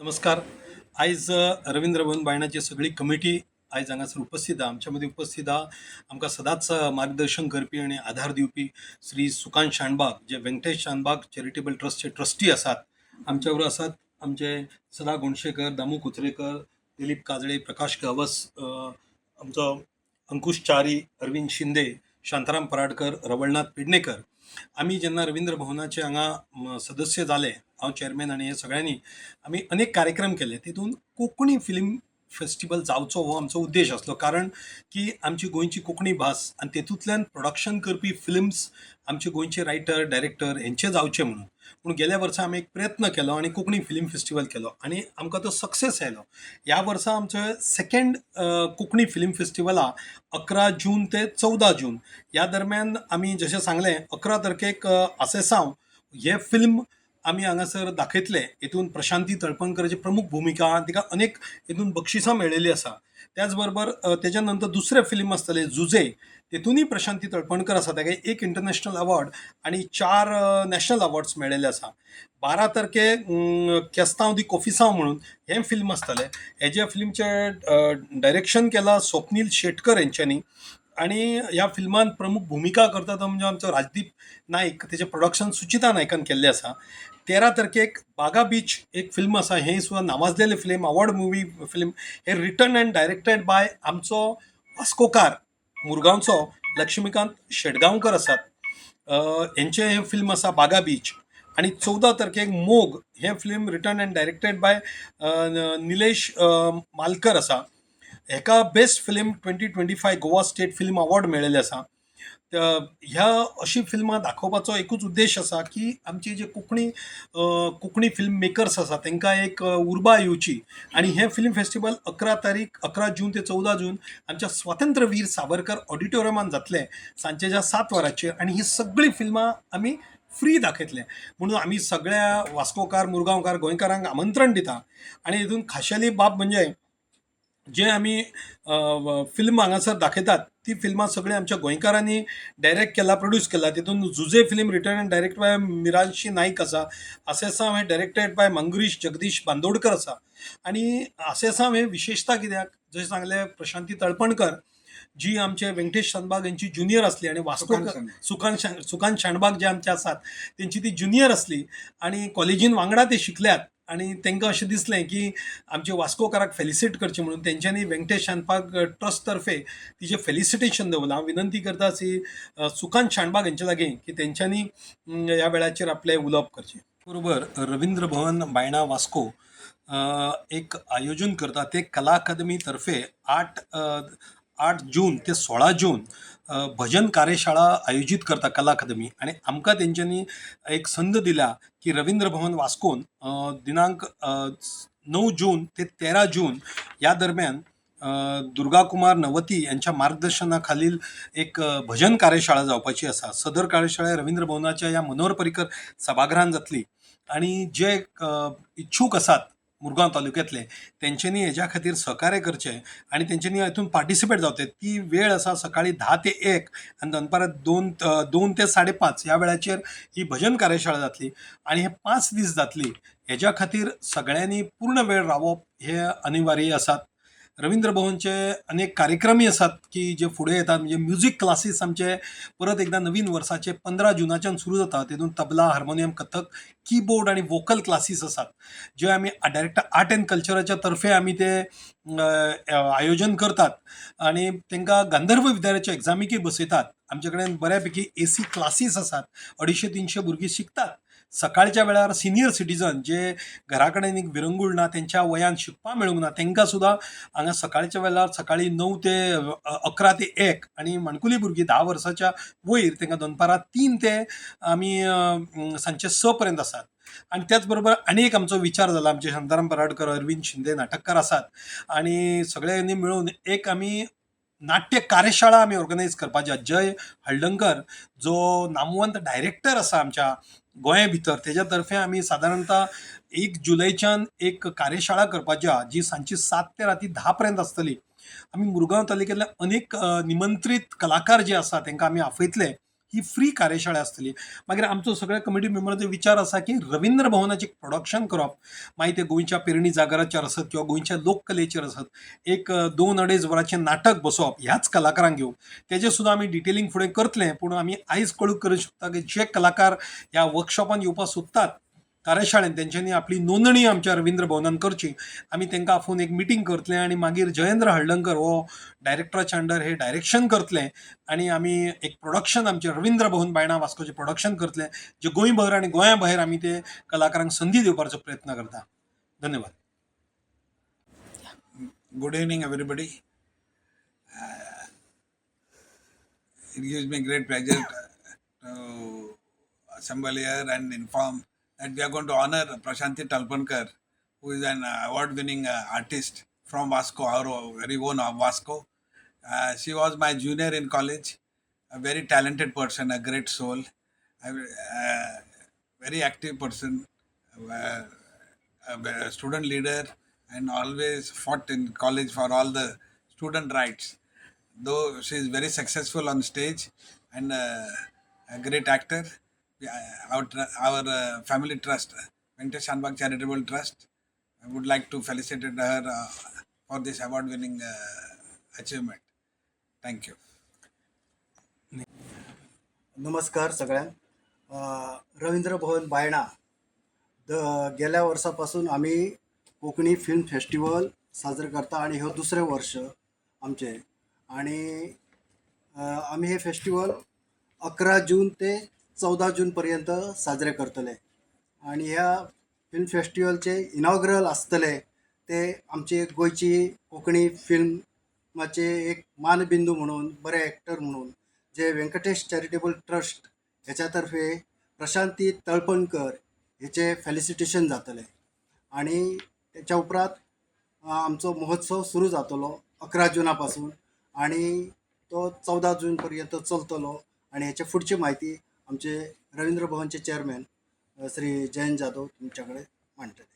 नमस्कार. आयज रवींद्र भवन बायणाची सगळी कमिटी आयज हांगासर उपस्थित आहा. आमच्या मदीं उपस्थित आहा आमकां सदांच मार्गदर्शन करपी आनी आधार दिवपी श्री सुकांत शाणबाग, जे व्यंकटेश शानबाग चॅरिटेबल ट्रस्टचे ट्रस्टी आसात. आमच्या बरोबर आसात आमचे सदा गुणशेकर, दामू कुत्रेकर, दिलीप काजळे, प्रकाश गावस, आमचो अंकुश च्यारी, अरविंद शिंदे, शांताराम पराडकर, रवळनाथ पेडणेकर. आमी जेन्ना रवींद्र भवनाचे हांगा सदस्य जाले, हांव चॅरमॅन आनी हे सगळ्यांनी आमी अनेक कार्यक्रम केले. तितून कोंकणी फिल्म फेस्टिवल जावचो हो आमचो उद्देश आसलो, कारण की आमची गोंयची कोंकणी भास आनी तेतूंतल्यान प्रोडक्शन करपी फिल्म्स आमचे गोंयचे रायटर डायरेक्टर हेंचे जावचे म्हणून. पूण गेल्या वर्सा आमी एक प्रयत्न केलो आनी कोंकणी फिल्म फेस्टिवल केलो आनी आमकां तो सक्सेस आयलो. ह्या वर्सा आमचो सेकेंड कोंकणी फिल्म फेस्टिवला 11 जून ते 14 जून ह्या दरम्यान आमी जशें सांगलें, 11 तारखेक आसेसांव हें फिल्म आमी हांगासर दाखयतले. हितून प्रशांती तळपणकराची प्रमुख भुमिका, तिका अनेक हितून बक्षिसां मेळिल्लीं आसा. त्याच बरोबर तेच्या नंतर दुसरें फिल्म आसतलें जुजे, तेतूनय प्रशांती तळपणकर आसा, ताका एक इंटरनॅशनल अवॉर्ड आनी 4 नॅशनल अवॉर्ड्स मेळिल्ले आसा. 12 तारखेक केस्तांव दी कोफिसांव म्हणून हें फिल्म आसतलें. हेज्या फिल्मचें डायरेक्शन केलां स्वप्नील शेटकर हेंच्यांनी आनी ह्या फिल्मान प्रमुख भुमिका करता तो म्हणजे आमचो राजदीप नायक. तेचें प्रोडक्शन सुचिता नायकान केल्लें आसा. 13 तारखेक बागा बीच एक फिल्म आसा, हें सुद्दां नावाजलेलें फिल्म, अवॉर्ड मुवी फिल्म. हें रिटन एंड डायरेक्टेड बाय आमचो वास्कोकार मुरगांवचो लक्ष्मीकांत शेटगांवकर आसात. हेंचें हें फिल्म आसा बागा बीच. आनी 14 तारखेक मोग हें film written and directed by Nilesh Malkar आसा. हेका best film 2025 Goa state film award मेळिल्ले आसा. ह्या अशी फिल्मां दाखोवपाचो एकूच उद्देश आसा की आमची जे कोंकणी कोंकणी फिल्म मेकर्स आसा तांकां एक उर्बा येवची. आनी हें फिल्म फेस्टिवल 11 तारीख 11 जून ते 14 जून आमच्या स्वातंत्र्यवीर सावरकर ऑडिटोरियमान जातलें सांजेच्या 7 वरांचेर. आनी ही सगळीं फिल्मां आमी फ्री दाखयतले म्हणून आमी सगळ्या वास्कोकार, मुरगांवकार, गोंयकारांक आमंत्रण दिता. आनी हितून खाशेली बाब म्हणजे जे आमी फिल्म हांगासर दाखयतात ती फिल्मां सगळीं आमच्या गोंयकारांनी डायरेक्ट केला, प्रोड्यूस केला. तितून Juje film written and direct by Miranshi Naik आसा. आसेसांव हें डायरेक्टेड बाय मंगरीश जगदीश बांदोडकर आसा. आनी आसेसांव हें विशेशता कित्याक, जशें सांगलें, प्रशांती तळपणकर जी आमचे व्यंकटेश शानबाग यांची ज्युनियर आसली आनी वास्को सुकांत सुकांत शाणबाग जे आमचे आसात तेंची ती ज्युनियर आसली आनी कॉलेजीन वांगडा ते शिकल्यात. आनी तांकां अशें दिसलें की आमचे वास्कोकाराक फेलिसिट करचें म्हणून तेंच्यांनी व्यंकटेश शानबाग ट्रस्ट तर्फे तिचें फेलिसिटेशन दवरलां. हांव विनंती करता श्री सुकांत शाणबाग हेंचे लागीं की तेंच्यांनी ह्या वेळाचेर आपलें उलोवप करचें. बरोबर, रवींद्र भवन बायणा वास्को एक आयोजन करता ते कला अकादमी तर्फे 8 जून ते 16 जून भजन कार्यशाळा आयोजीत करता कला अकादमी. आनी आमकां तेंच्यांनी एक संद दिल्या की रवींद्र भवन वास्कोन दिनांक 9 जून ते 13 जून ह्या दरम्यान दुर्गा कुमार नवती यांच्या मार्गदर्शनाखालील एक भजन कार्यशाळा जावपाची आसा. सदर कार्यशाळा रवींद्र भवनाच्या ह्या मनोहर पर्रीकर सभागृहान जातली आनी जे इच्छूक आसात मुरगांव तालुक्यांतले तेंच्यांनी हेज्या खातीर सहकार्य करचें आनी तेंच्यांनी हितून पार्टिसिपेट जावचें. ती वेळ आसा सकाळी 10 ते 1 आनी दनपारां 2 ते 5:30 ह्या वेळाचेर ही भजन कार्यशाळा जातली आनी हे 5 दीस जातली. हेज्या खातीर सगळ्यांनी पूर्ण वेळ रावप हे अनिवार्य आसात. रवींद्र भवनचे अनेक कार्यक्रमय आसात की जे फुडें येतात, म्हणजे म्युजीक क्लासीस आमचे परत एकदां नवीन वर्साचे 15 जुनाच्यान सुरू जाता. तेतून तबला, हार्मोनियम, कथक, किबोर्ड आनी वोकल क्लासीस आसात, जे आमी डायरेक्ट आर्ट एंड कल्चराच्या तर्फे आमी ते आयोजन करतात आनी तांकां गंधर्व विद्यालयाच्या एग्जामीकय बसयतात. आमचे कडेन बऱ्या पैकी एसी क्लासीस आसात, 250-300 भुरगीं शिकतात. सकाळच्या वेळार सिनियर सिटीजन जे घरा कडेन एक विरंगूळ ना, तेंच्या वयान शिकपाक मेळूंक ना, तांकां सुद्दां हांगा सकाळच्या वेळार सकाळी 9 ते 11 ते 1 आनी माणकुली भुरगीं 10 वर्साच्या वयर तांकां दनपारां 3 ते आमी सांजचे 6 पर्यंत आसात. आनी त्याच बरोबर आनी एक आमचो विचार जाला, आमचे शांताराम पराडकर, अरविंद शिंदे नाटककार आसात आनी सगळ्यांनी मेळून एक आमी नाट्य कार्यशाळा आमी ऑर्गनायज करपाची. जय हळदणकर जो नामवंत डायरेक्टर आसा आमच्या गोंया भितर, तेज्या तर्फे आमी सादारणता 1 जुलयच्यान एक कार्यशाळा करपाची आहा, जी सांजची 7 ते राती 10 पर्यंत आसतली. आमी मुरगांव तालुक्यांतले अनेक निमंत्रीत कलाकार जे आसा तांकां आमी आपयतले. ही फ्री कार्यशाळा आसतली. मागीर आमचो सगळ्या कमिटी मेंबरांचो विचार आसा की रवींद्र भवनाचें प्रोडक्शन करप, मागीर तें गोंयच्या पेरणी जागराचेर आसत किंवा गोंयच्या लोककलेचेर आसत, एक 2-2.5 वरांचें नाटक बसोवप ह्याच कलाकारांक घेवन, तेजें सुद्दां आमी डिटेलिंग फुडें करतले. पूण आमी आयज कळीत करूंक शकता की जे कलाकार ह्या वर्कशॉपान येवपाक सोदतात कार्यशाळेन, तेंच्यांनी आपली नोंदणी आमच्या रवींद्र भवनान करची. आमी तांकां आफोवन एक मिटींग करतले आनी मागीर जयेंद्र हळदणकर हो डायरेक्टराच्या अंडर हे डायरेक्शन करतले आनी आमी एक प्रोडक्शन आमचें रवींद्र भवन बायणा वास्कोचें प्रोडक्शन करतले, जे गोंयभर आनी गोंया भायर आमी ते कलाकारांक संदी दिवपाचो प्रयत्न करता. धन्यवाद. Good evening, everybody. It gives me great pleasure to assemble here and inform that we are going to honor Prashanti Talpankar, who is an award-winning artist from Vasco, our very own of Vasco. She was my junior in college, a very talented person, a great soul, a very active person, a student leader, and always fought in college for all the student rights. Though she is very successful on stage and a great actor, our family trust, Venkatesh Shanbhag Charitable Trust, I would like to felicitate her for this award-winning achievement. Thank you. नमस्कार सगळ्यांक. रवींद्र भवन Baina the गेल्या वर्सा पासून आमी Konkani film festival साजरो करता आनी ह्यो दुसरें वर्स आमचें आनी आमी हे फेस्टिवल 11 जून ते 14 जून पर्यंत साजरे करतले आनी ह्या फिल्म फेस्टिवलचे इनॉग्रल आसतले ते आमचे गोंयची कोंकणी फिल्माचे एक मानबिंदू म्हणून, बरे एक्टर म्हणून जे व्यंकटेश चॅरिटेबल ट्रस्ट हेच्या तर्फे प्रशांती तळपणकर हेचे फेलिसिटेशन जातलें आनी तेच्या उपरांत आमचो महोत्सव सुरू जातलो 11 जुना पासून आनी तो 14 जून पर्यंत चलतलो. आनी हेचे फुडची म्हायती आमचे रवींद्र भवनचे चेअरमॅन श्री जयंत जाधव तुमच्या कडेन मांडटले.